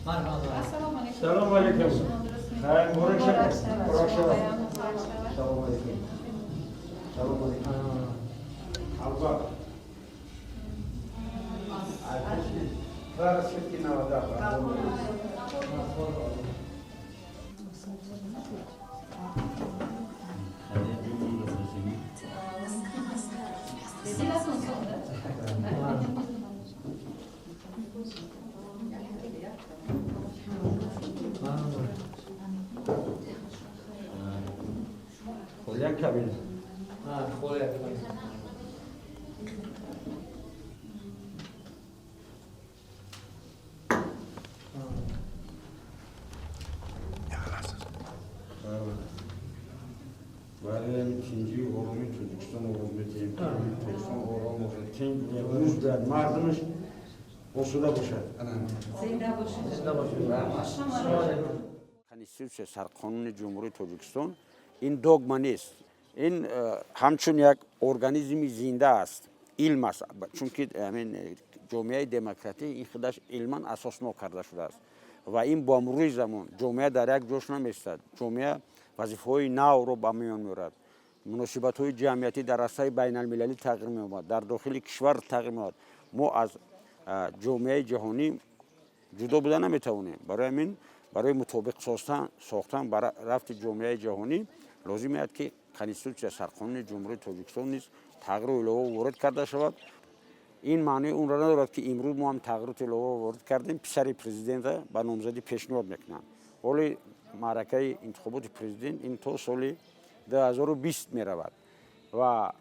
Ассалому алайкум. Салом алейкум. Хайр, муборак шавад. Муборак шавад. Муборак шавад. Салом алейкум. Салом алейкум. Албатта. Клара Светкинова, да. Як кабина. Барои тинҷию оромии Тоҷикистон овоз медиҳем, Тоҷикистон ором бошад, тинҷ рӯз бояд мардумаш осуда бошад. Зинда бошед. Конститутсия, сарқонуни Ҷумҳурии Тоҷикистон ин догма нест, ин ҳамчун як организми зинда аст, илм аст, чунки ҳамин ҷомеаи демократӣ ин худаш илман асоснок карда шудааст ва ин бо мурури замон ҷомеа дар як ҷош намеистад. Ҷомеа вазифаҳои навро ба миён меорад, муносибатҳои ҷамъиятӣ дар арсаи байналмилалӣ тағйир меёбад, дар дохили кишвар тағйир меёбад. Мо аз ҷомеаи ҷаҳонӣ ҷудо буда наметавонем. Барои ҳамин, барои мутобиқ сохтан ба рафти ҷомеаи ҷаҳонӣ лозим меояд, ки конститутсия, сарқонуни Ҷумҳурии Тоҷикистон низ тағйиру илова ворид карда шавад. Ин маънои онро надорад, ки имрӯз мо ҳам тағйироту илова ворид кардем, писари президента ба номзадӣ пешниҳод мекунанд. Ҳоли маъракаи интихоботи президент ин то соли 2020 меравад ва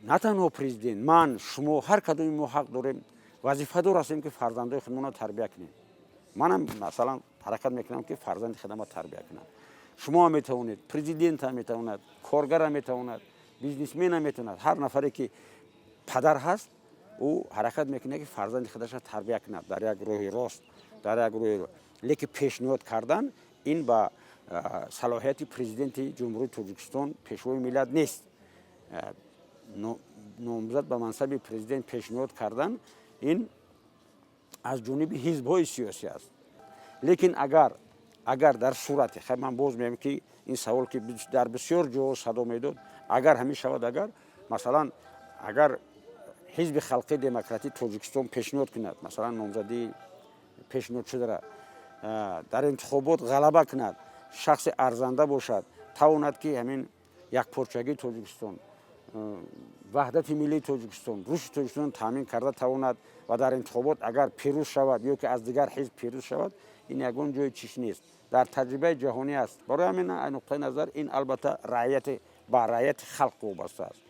на танҳо президент, ман, шумо, ҳар кадоми мо ҳақ дорем, вазифадор ҳастем, ки фарзандои худмонро тарбия кунем. Манам, масалан, ҳаракат мекунам, ки фарзанди худамро тарбия кунам. Шумо ҳам метавонед, президент ҳам метавонад, коргар ҳам метавонад, бизнесмен ҳам метавонад. Ҳар нафаре ки падар ҳаст, ӯ ҳаракат мекунад, ки фарзанди худашро тарбия кунад дар як роҳи рост, дар як роҳи. Лекин пешниҳод кардан ин ба салоҳияти президенти Ҷумҳурии Тоҷикистон, пешвои миллат нест. Номзад ба мансаби президент пешниҳод кардан ин аз ҷониби ҳизбҳои сиёсӣ аст. Лекин агар дар сурате, хай, ман боз мегӯям, ки ин савол, ки дар бисёр ҷоҳо садо медод, агар ҳамин шавад, агар, масалан, агар Ҳизби халқии демократии Тоҷикистон пешниҳод кунад, масалан, номзадии пешниҳодшудара дар интихобот ғалаба кунад, шахси арзанда бошад, тавонад, ки ҳамин якпорчагии Тоҷикистон, ваҳдати миллии Тоҷикистон, рушди Тоҷикистон таъмин карда тавонад ва дар интихобот агар пирӯз шавад ё ки аз дигар ҳизб пирӯз шавад, ин ягон ҷои чиш нест, дар таҷрибаи ҷаҳонӣ аст. Барои ҳамин нуқтаи назар ин албатта раъяти ба раъяти халқ вобаста аст.